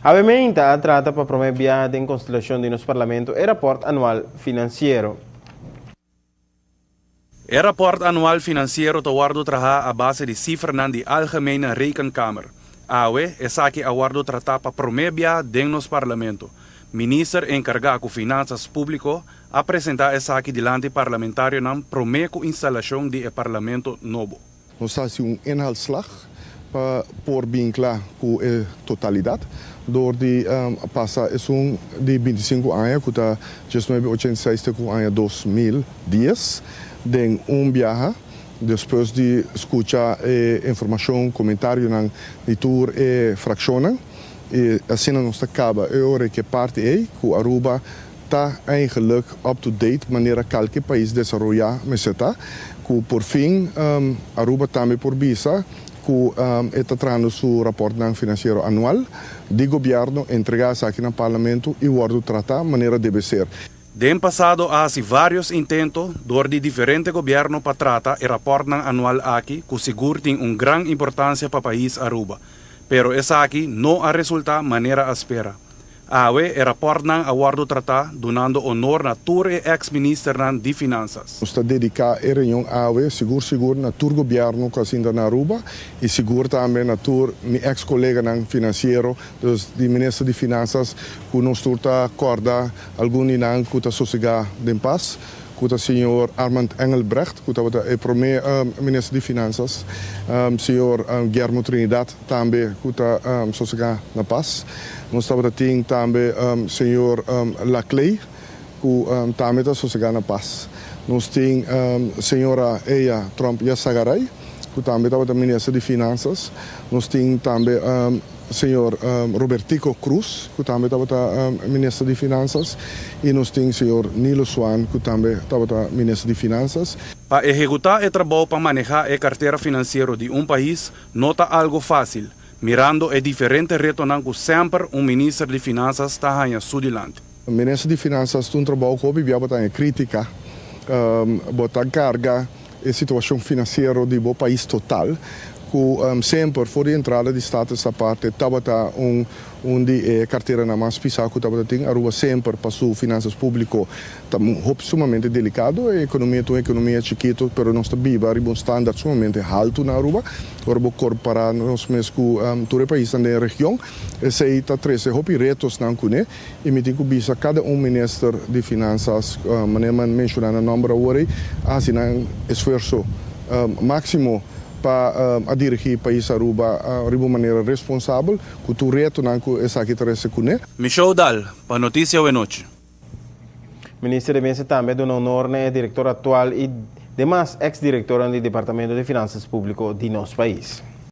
Awe mainta a trata pa prome biaha den constelacion di nos Parlamento e rapport anual financiero. E rapport anual financiero ta wordo traha a base di cifranan di Algemene Rekenkamer. Awe, esaki a wordo trata pa prome biaha den nos Parlamento. Minister encarga cu Finanzas Publico a presenta esaki dilanti parlamentarionan prome cu instalacion di e Parlamento nobo. Nos ta haci un inhaalslag pa por bin cla cu e totalidad door di pasa esun di 25 aña cu ta 1986 te cu aña 2010 den un biaha despues di scucha e informacion, comentarionan di tur e fraccionnan y asina nos ta caba e ora cu e parti ey cu Aruba ta eigenlijk up to date manera calke pais desaroya mester ta, cu por fin Aruba tambe por bisa cu e ta trahando su rapportnan financiero anual di gobierno, entrega esaki na Parlamento y wordo trata manera debe ser. Den pasado a haci varios intento door di diferente gobierno pa trata e rapportnan anual aki cu sigur tin un gran importancia pa pais Aruba, pero esaki no a resulta manera a spera. Awe e rapportnan a wordo trata dunando honor na tur e ex-ministernan di Finanzas. Nos ta dedica e reunion awe sigur sigur na tur gobierno cu a sinta na Aruba y sigur tambe na tur mi ex-coleganan financiero, dus di minister di Finanzas, cu nos tur ta corda algun di nan cu ta sosega den paz, cu ta señor Armand Engelbrecht, cu tabata e prome minister di Finanzas, señor Guillermo Trinidad tambe cu ta sosega na paz. Nos tabata tin tambe señor Laclé, cu tambe ta sosega na paz. Nos tin señora Ella Tromp Yarzagaray, cu tambe tabata minister di Finanzas. Nos tin tambe señor Robertico Croes, cu tambe tabata minister di Finanzas. Y nos tin señor Nilo Swan, cu tambe tabata minister di Finanzas. Pa ehecuta e trabou pa maneha e cartera financiero di un pais no ta algo facil, mirando e diferente retonan cu semper un minister di Finanzas ta haya su dilanti. Minister di Finanzas ta un trabou cu hopi bia bo ta critica, bo ta carga e situacion financiero di bo pais total, cu semper for di entrada di Status Aparte tabata un di e carteranan mas pisa cu tabata tin Aruba semper pa su finanzas publico ta hopi sumamente delicado. E economia ta un economia chikito, pero nos ta biba riba un standard sumamente halto na Aruba. Ora bo compara nos mes cu tur e paisnan den region, esey ta trece hopi retosnan cune y mi tin cu bisa cada un minister di Finanzas, manera mi a menciona na nomber awor, haci nan esfuerso maximo pa a dirigi pais Aruba riba un manera responsabel cu tur retonan cu esaki trece cune. Michelle Dal, pa Noticia Awe Nochi. Minister de Meza tambe a duna honor na e director actual y demas ex-directornan di Departamento di Finanzas Publico di nos pais.